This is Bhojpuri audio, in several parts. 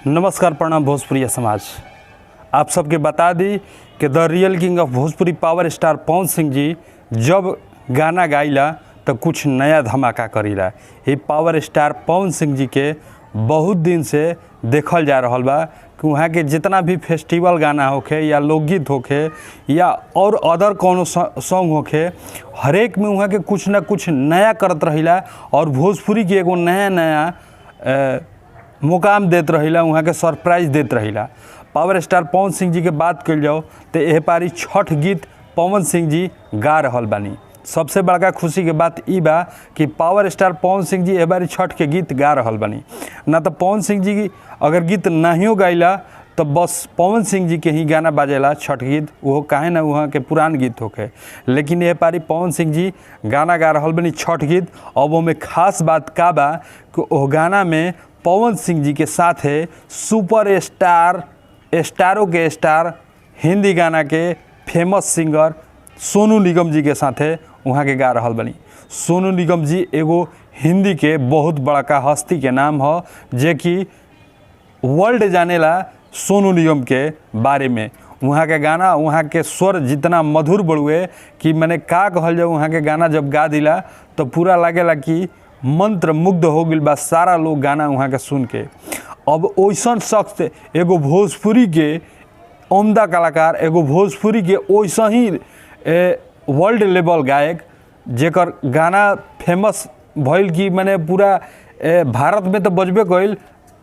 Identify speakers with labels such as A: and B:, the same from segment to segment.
A: नमस्कार, प्रणाम भोजपुरी समाज। आप सबके बता दी कि the real king of Bhojpuri power star Pawan Singh ji जब गाना गाइला तो कुछ नया धमाका करीला। ये पावर स्टार पवन सिंह जी के बहुत दिन से देखल जा रहल बा कि वहाँ के जितना भी फेस्टिवल गाना होखे या लोकगीत होखे या और अदर कोनो सॉन्ग होखे, हरेक में वहाँ के कुछ ना कुछ नया करत रहिला और भोजपुरी के एगो नया नया मुकाम देत रहिला, वहाँ के सरप्राइज देत रहिला। पावर स्टार पवन सिंह जी के बात कल जाओ तो एह पारी छठ गीत पवन सिंह जी गा रहल बानी। सबसे बड़का खुशी के बात ई बा कि पावर स्टार पवन सिंह जी एह बारी छठ के गीत गा रहल बानी। ना तो पवन सिंह जी अगर गीत नाहियो गाइला तो बस पवन सिंह जी के ही गाना बाजेला छठ गीत, वो काहे ना वहाँ के पुरान गीत होखे, लेकिन यह पारी पवन सिंह जी गाना गा रहल बानी छठ गीत। अब ओमे खास बात का बा कि ओ गाना में पवन सिंह जी के साथे सुपर स्टार, स्टारों के स्टार, हिंदी गाना के फेमस सिंगर सोनू निगम जी के साथे वहाँ के गा रहल बनी। सोनू निगम जी एगो हिंदी के बहुत बड़का हस्ती के नाम ह, जे कि वर्ल्ड जानेला सोनू निगम के बारे में। वहाँ के गाना, वहाँ के स्वर जितना मधुर बड़ुए कि मैंने का कहल जाए, वहाँ के गाना जब गा दिला तो पूरा लागेला कि मंत्र मुग्ध हो गइल बा सारा लोग गाना वहाँ के सुन के। अब ओइसन शख्स एगो भोजपुरी के उम्दा कलाकार, एगो भोजपुरी के वैसा ही वर्ल्ड लेवल गायक, जेकर गाना फेमस भइल कि माने पूरा भारत में तो बजबे कइल,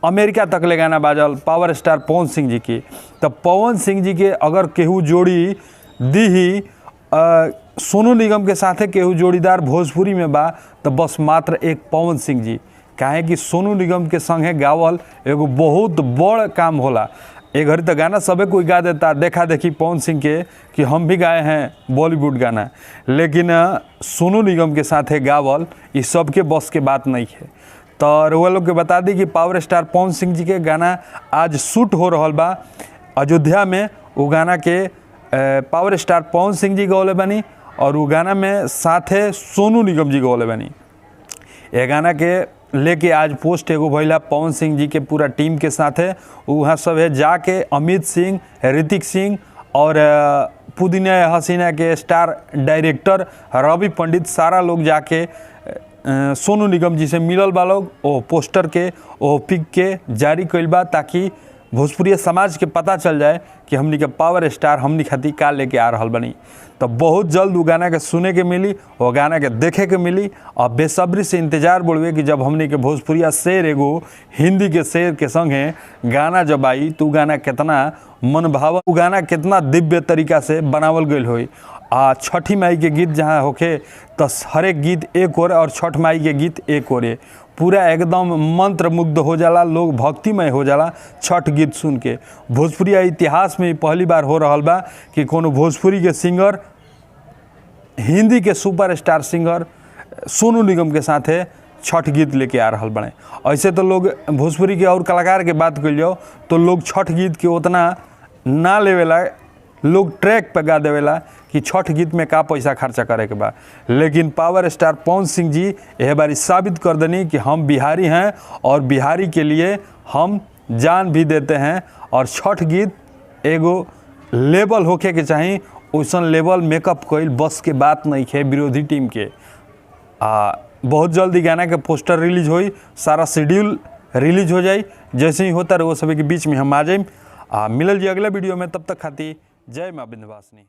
A: अमेरिका तक ले गाना बाजल पावर स्टार पवन सिंह जी के। तो पवन सिंह जी के अगर केहू जोड़ी दीही सोनू निगम के साथे केहू जोड़ीदार भोजपुरी में बा तो बस मात्र एक पवन सिंह जी। काहे कि सोनू निगम के संगे गावल एगो बहुत बड़ काम होला। एक घड़ी तो गाना सबे कोई गा देता, देखा देखी पवन सिंह के कि हम भी गाए हैं बॉलीवुड गाना, लेकिन सोनू निगम के साथे गावल ये सबके बस के बात नहीं है। तो रउआ लोग के बता दी कि पावर स्टार पवन सिंह जी के गाना आज शूट हो रहल बा अयोध्या में। वो गाना के पावर स्टार पवन सिंह जी गौले बानी और वो गाना में साथे सोनू निगम जी गौले बानी। ये गाना के लेके आज पोस्ट एगो भइला पवन सिंह जी के पूरा टीम के साथे। वहाँ सब है जाके अमित सिंह, ऋतिक सिंह और पुदीना हसीना के स्टार डायरेक्टर रवि पंडित, सारा लोग जाके सोनू निगम जी से मिलल बा लोग। ओ पोस्टर के, ओ पिक के जारी कइल बा ताकि भोजपुरी समाज के पता चल जाए कि हमनी के पावर स्टार हमनी खातिर का लेके आ रहल बनी। तो बहुत जल्द वो गाना के सुने के मिली, वो गाना के देखे के मिली और बेसब्री से इंतजार बढ़ुए कि जब हमनी के भोजपुरिया शेर एगो हिंदी के शेर के संगे गाना जब आई तो गाना कितना मनभावन, वो गाना कितना दिव्य तरीका से बनावल गइल होई। आ छठी माई के गीत जहाँ होखे तो हरेक गीत एक ओर और छठ माई के गीत एक ओर, पूरा एकदम मंत्र मुग्ध हो जाला लोग, भक्तिमय हो जाला छठ गीत सुन के। भोजपुरी इतिहास में पहली बार हो रहल बा कि कोनो भोजपुरी के सिंगर हिंदी के super star singer Sonu Nigam के साथे छठ गीत लेके आ रहल बने। ऐसे तो लोग भोजपुरी के और कलाकार के बात कइल जाओ तो लोग छठ गीत के उतना ना लेवेला, लोग ट्रैक पे गा देवेला कि छठ गीत में का पैसा खर्चा करे के बा, लेकिन पावर स्टार पवन सिंह जी यह बारी साबित कर देनी कि हम बिहारी हैं और बिहारी के लिए हम जान भी देते हैं। और छठ गीत एगो लेवल होखे के चाही, वैसन लेवल मेकअप कइल बस के बात नहीं है विरोधी टीम के। आ बहुत जल्दी गाना के पोस्टर रिलीज होई, सारा शेड्यूल रिलीज हो जाई, जैसे ही होता रहे वो सभी के बीच में हम आ जाइम। आ मिलल जी अगला वीडियो में, तब तक खाती जय माँ विंध्यवासिनी।